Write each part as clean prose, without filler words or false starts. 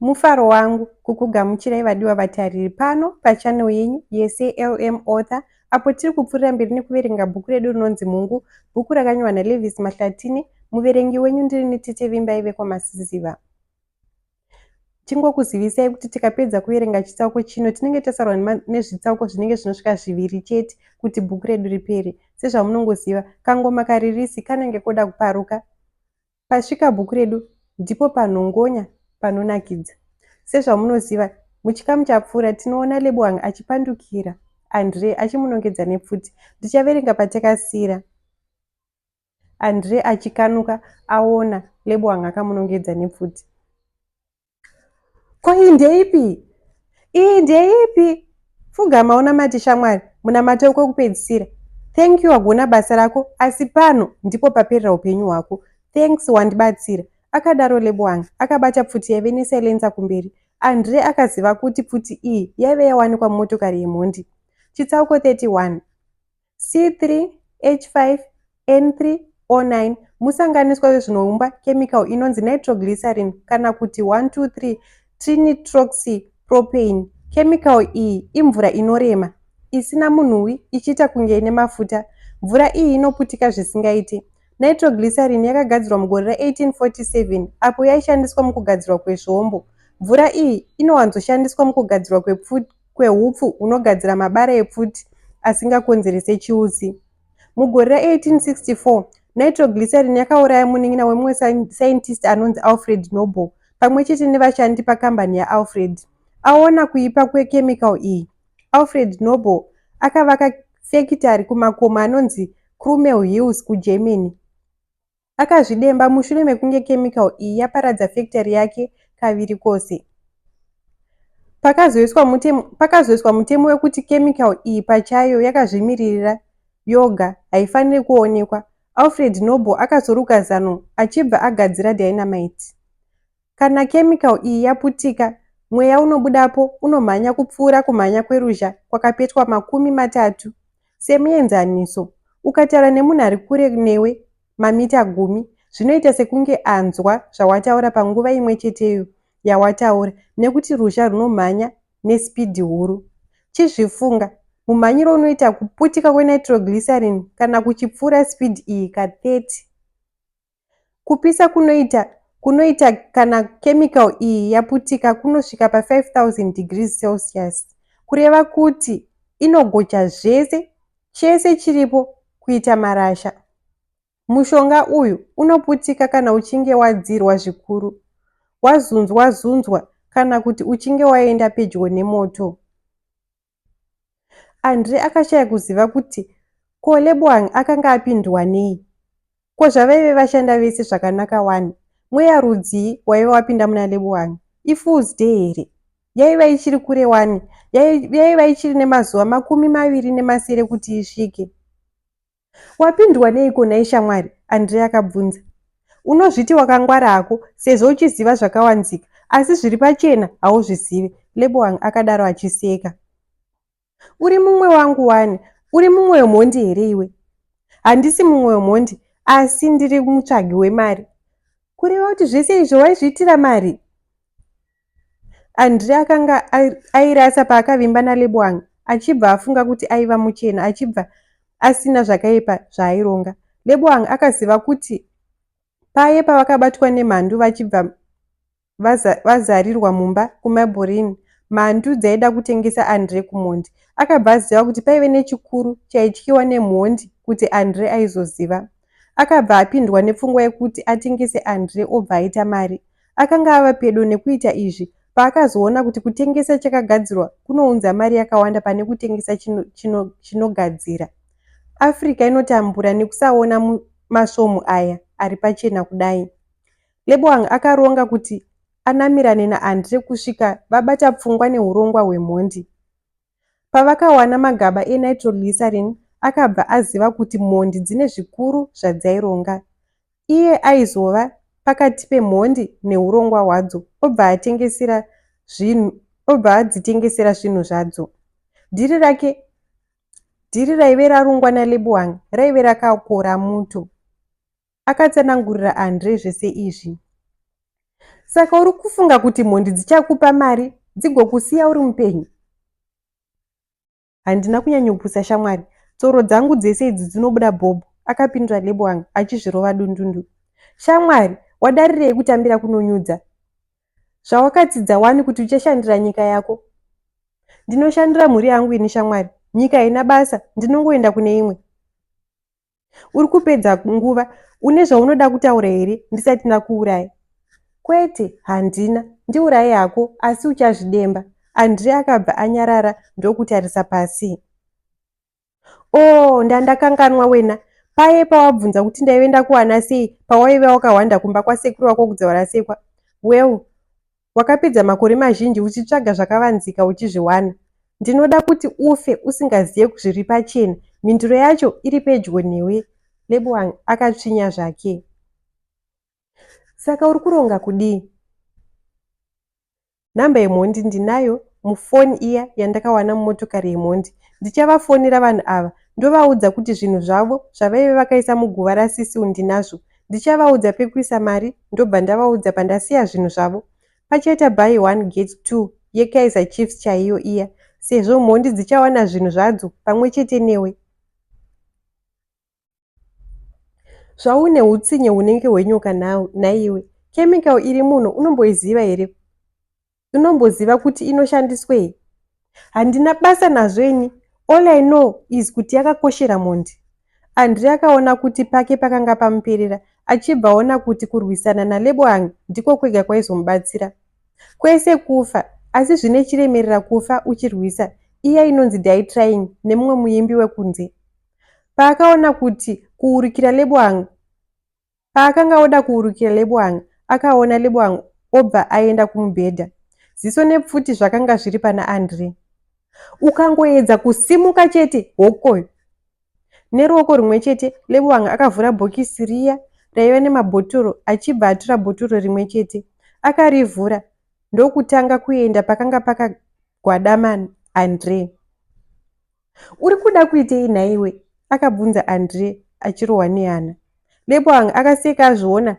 Mufaro wangu kukugamuchirai vadiwa vatariri pano pachannel yenyu yeCLM Author apo tiri kupfuurira mberi nekuverenga bhuku redu rinonzi Mhungu, bhuku rakanyorwa naLevis Mahlatini. Muverengi wenyu ndirini Tete Vimbai vekwaMasiziva. Tingokuzivisai kuti tikapedza kuverenga chitsauko chino tinenge tasarwa nezvitsauko zvinenge zvinosvika zviviri chete kuti bhuku redu ripere. Sezvamunongoziva, kangoma karirisi kanenge koda kuparuka. Pasvika bhuku redu ndipo panhongonya panonakidza. Sezvamunoziva, muchikamu chapfuura tinoona Leboang achipandukira Andre achimunongedza nepfuti. Ndichaverenga patakasiira Andre achikanuka aona Leboang akamunongedza nepfuti. Ko iyi ndeipi? Iyi ndeipi? Pfugama unamate shamwari, munamato wekupedzisira. Thank you wagona basa rako asi pano ndipo paperera upenyu hwako. Thanks wandibatsira. Akadaro Leboang akabata pfuti yaive nesilencer kumberi. Andre akaziva kuti pfuti iyi yaive yawanikwa mumotokari yemhondi. Chitsauko 31. C3H5N3O9 musanganiswa wezvinoumba chemical inonzi nitroglycerin kana kuti 1,2,3-trinitroxypropane. Chemical iyi imvura inorema, isina munhuwi ichiita kunge ine mafuta. Mvura iyi inoputika zvisingaite. Nitroglycerin yakagadzirwa mugore ra1847 apo yaishandiswa mukugadzirwa kwezvombo. Mvura iyi inowanzoshandiswa mukugadzirwa kwehupfu hunogadzira mabara epfuti asingakonzerese chiutsi. Mugore ra1864, nitroglycerin yakauraya munin'ina wemumwe scientist anonzi Alfred Nobel pamwe chete nevashandi pakambani yaAlfred. Aona kuipa kwechemical iyi, Alfred Nobel akavaka fekitari kumakomo anonzi Krumel Hills kuGermany. Akazvidemba mushure mekunge chemical iyi yaparadza fekitari yake kaviri kose. Pakazoiswa mutemo wekuti chemical iyi pachayo yakazvimiririra yoga haifaniri kuonekwa, Alfred Nobel akazoruka zano achibva agadzira dynamite. Kana chemical iyi yaputika, mweya unobudapo unomhanya kupfuura kumhanya kweruzha kwakapetwa 30. Semuenzaniso, ukataura nemunhu ari kure newe mamita gumi, zvinoita sekunge anzwa zvawataura panguva imwe cheteyo yawataura nekuti ruzha runomhanya nesipidhi huru. Chizvifunga, mumhanyiro unoita kuputika kwenitroglycerin kana kuchipfuura sipidhi iyi ka30. Kupisa kunoita kunoita kana chemical iyi yaputika kunosvika pa5000 degrees Celsius, kureva kuti inogocha zvese chese chiripo kuita marasha. Mushonga uyu unoputika kana uchinge wadzirwa zvikuru, wazunzwa-zunzwa kana kuti uchinge waenda pedyo nemoto. Andre akashaya kuziva kuti ko Leboang akanga apindwa nei. Ko zvavaive vashanda vese zvakanaka wani, mweya rudzii waive wapinda muna Leboang? Ifool's day here? Yaiva ichiri kure wani, yaiva ichiri nemazuva 27 kuti isvike. Wapindwa neiko nhai shamwari? Andre akabvunza. Unozviti wakangwara hako sezvo uchiziva zvakawanzika asi zviri pachena hauzvizive, Leboang akadaro achiseka. Uri mumwe wangu wani? Uri mumwe wemhondi here iwe? Handisi mumwe wemhondi asi ndiri mutsvagi wemari. Kureva kuti zvese izvo waizviitira mari? Andre akanga airasa paakavimba naLeboang achibva afunga kuti aiva muchena achibva asina zvakaipa zvaaironga. Leboang akaziva kuti paye pavakabatwa nemhandu vachibva vazarirwa mumba kuMabelreign, mhandu dzaida kutengesa Andre kumhondi. Akabva aziva kuti paive nechikuru chaityiwa nemhondi kuti Andre aizoziva. Akabva apindwa nepfungwa yekuti atengese Andre obva aita mari. Akanga ava pedo nekuita izvi paakazoona kuti kutengesa chakagadzirwa kunounza mari yakawanda pane kutengesa chinogadzira. Africa inotambura nekusaona masvomhu aya ari pachena kudai. Leboang akaronga kuti anamirane naAndre kusvika vabata pfungwa nehurongwa hwemhondi. Pavakawana magaba enitroglycerin akabva aziva kuti mhondi dzine zvikuru zvadzaironga. Iye aizova pakati pemhondi nehurongwa hwadzo obva adzitengesera zvinhu zvadzo. Dhiri rake dhiri raive rarongwa naLeboang raive rakakora muto. Akatsanangurira Andre zvese izvi. Saka uri kufunga kuti mhondi dzichakupa mari dzigokusiya uri mupenyu? Handina kunyanyopusa shamwari. Tsoro dzangu dzese idzi dzinobuda bhobho, akapindura Leboang achizvirova dundundu. Shamwari, wadarirei kutambira kunonyudza? Zvawakatsidza wani kuti uchashandira nyika yako? Ndinoshandira mhuri yangu ini shamwari. Nyika haina basa, ndinongoenda kune imwe. Uri kupedza nguva. Une zvaunoda kutaura here ndisati ndakuuraya? Kwete, handina. Ndiuraye hako asi uchazvidemba. Andre akabva anyarara ndokutarisa pasi. Oh, ndandakanganwa wena. Paye pawabvunza kuti ndaive ndakuwana sei pawaive wakahwanda kumba kwasekuru vako kuDzivarasekwa. Well, Wakapedza makore mazhinji uchitsvaga zvakavanzika uchizviwana. Ndinoda kuti ufe usingazive zviri pachena. Mhinduro yacho iri pedyo newe. Leboang akatsvinya zvake. Saka uri kuronga kudii? Nhamba yemhondi ndinayo mufoni iya yandakawana mumotokari yemhondi. Ndichavafonera vanhu ava ndovaudza kuti zvinhu zvavo zvavaive vakaisa muguva raSisil ndinazvo. Ndichavaudza pekuisa mari ndobva ndavaudza pandasiya zvinhu zvavo. Pachaita buy one get two yeKaizer Chiefs chaiyo iya sezvo mhondi dzichawana zvinhu zvadzo pamwe chete newe. Zvaune hutsinye hunenge hwenyoka nhaiwe. Chemical iri muno unomboiziva here? Unomboziva kuti inoshandiswei? Handina basa nazvo ini. All I know is kuti yakakoshera mhondi. Andre akaona kuti pake pakanga pamuperera achibva aona kuti kurwisana naLebohang ndiko kwega kwaizomubatsira. Kwese kufa, asi zvine chiremerera kufa uchirwisa, iya inonzi die trying nemumwe muimbi wekunze. Paakaona kuti kuurukira Lebohang Paakanga oda kuurukira Lebohang, akaona Lebohang obva aenda kumubhedha. Ziso nepfuti zvakanga zviri pana Andre. Ukangoedza kusimuka chete, hokoyo! Neruoko rumwe chete, Lebohang akavhura bhokisi riya raiva nemabhotoro achibva atora bhotoro rimwe chete. Akarivhura ndokutanga kuenda pakanga pakagwadama Andre. Uri kuda kuitei nhaiwe? akabvunza Andre achirohwa nehana. Lebohang akaseka azviona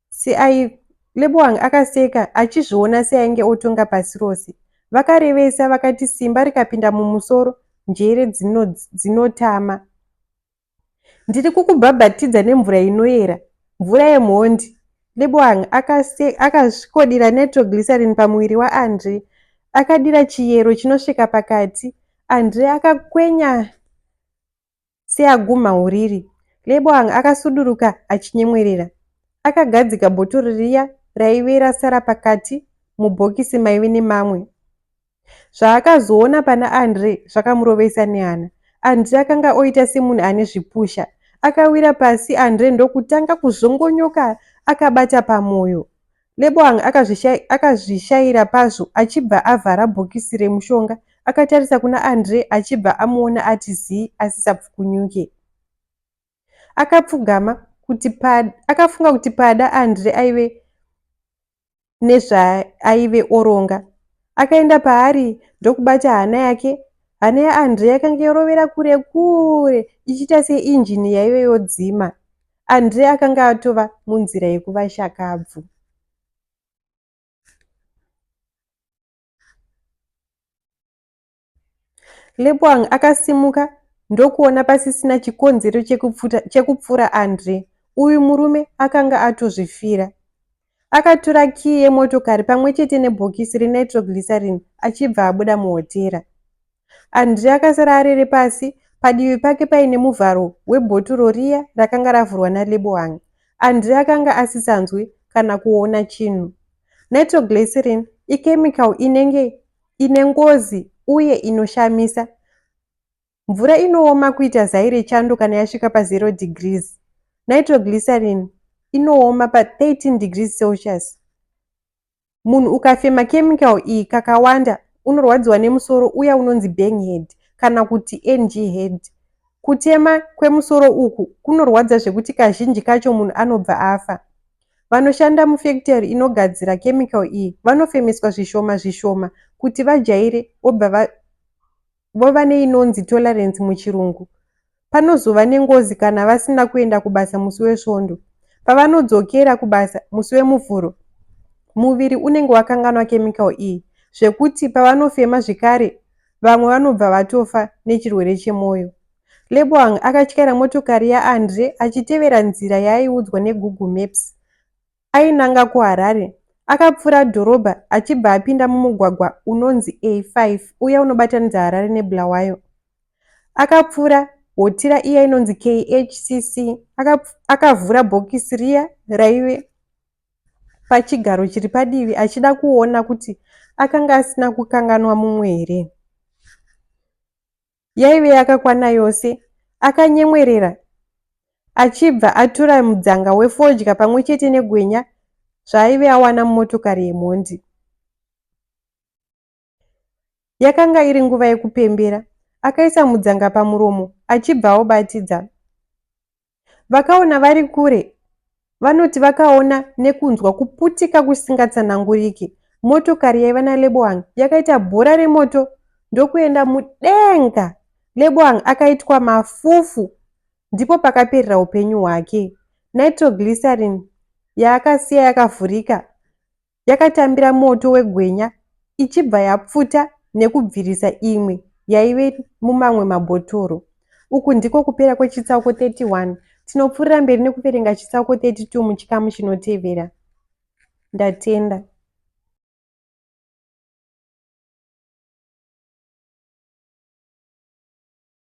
seai Lebohang akaseka achizviona seainge otonga pasi rose. Vakarevesa vakati simba rikapinda mumusoro njere dzinotama. Ndiri kukubhabhatidza nemvura inoyera, mvura yemhondi. Lebohang akasvikodira nitroglycerin pamuviri waAndre. Akadira chiyero chinosvika pakati. Andre akakwenya seagumha uriri. Lebohang akasuduruka achinyemwerera. Akagadzika bhotoro riya raive rasara pakati mubhokisi maive nemamwe. Zvaakazoona pana Andre zvakamurovesa nehana. Andre akanga oita semunhu ane zvipusha. Akawira pasi Andre ndokutanga kuzvongonyoka akabata pamoyo. Lebohang akazvishaira pazvo achibva avhara bhokisi remushonga. Akatarisa kuna Andre achibva amuona ati zii asisapfukunyuke. Akapfugama kuti akafunga kuti pada Andre aive nezvaaive oronga. Akaenda paari ndokubata hana yake. Hana yaAndre yakanga yorovera kure kure ichiita seinjini yaive yodzima. Andre akanga atova munzira yekuva shakabvu. Leboang akasimuka ndokuona pasisina chikonzero chekupfura Andre. Uyu murume akanga atozvifira. Akatora kiyi yemotokari pamwe chete nebhokisi renitroglycerin achibva abuda muhotera. Andre akasara arere pasi, padivi pake paine muvharo webhotoro riya rakanga ravhurwa naLeboang. Andre akanga asisanzwi kana kuona chinhu. Nitroglycerin ichemical inenge ine ngozi uye inoshamisa. Mvura inooma kuita zai rechando kana yasvika pa 0 degrees. Nitroglycerin inooma pa 13 degrees Celsius. Munhu ukafema chemical iyi kakawanda unorwadziwa nemusoro uya unonzi bang head kana kuti NG head. Kutema kwemusoro uku kunorwadza zvekuti kazhinji kacho munhu anobva afa. Vanoshanda mufekitari inogadzira chemical iyi vanofemeswa zvishoma zvishoma kuti vajaire vobva vova neinonzi tolerance muchirungu. Panozova nengozi kana vasina kuenda kubasa musi weSvondo. Pavanodzokera kubasa musi weMuvhuro, Muviri unenge wakanganwa chemical iyi zvekuti pavanofema zvekare vamwe vanobva vatofa nechirwere chemwoyo. Leboang akatyaira motokari yaAndre achitevera nzira yaaiudzwa neGoogle Maps. Ainanga kuHarare. Akapfuura dhorobha achibva apinda mumugwagwa unonzi A5 uya unobatanidza Harare neBulawayo. Akapfuura hotera iya inonzi KHCC akavhura bhokisi riya raive pachigaro chiri padivi achida kuona kuti akanga asina kukanganwa mumwe here. Yaive yakakwana yose. Akanyemwerera achibva atura mudzanga wefodya pamwe chete negwenya zvaaive awana mumotokari yemhondi. Yakanga iri nguva yekupembera. Akaisa mudzanga pamuromo achibva aubatidza. Vakaona vari kure vanoti vakaona nekunzwa kuputika kusingatsananguriki. Motokari yaiva naLeboang yakaita bhora remoto ndokuenda mudenga. Leboang akaitwa mafufu ndipo pakaperera upenyu hwake. Nitroglycerin yaakasiya yakavhurika yakatambira moto wegwenya ichibva yapfuta nekubvirisa imwe yaive mumamwe mabhotoro. Uku ndiko kupera kwechitsauko 31. Tinopfuurira mberi nekuverenga chitsauko 32 muchikamu chinotevera. Ndatenda.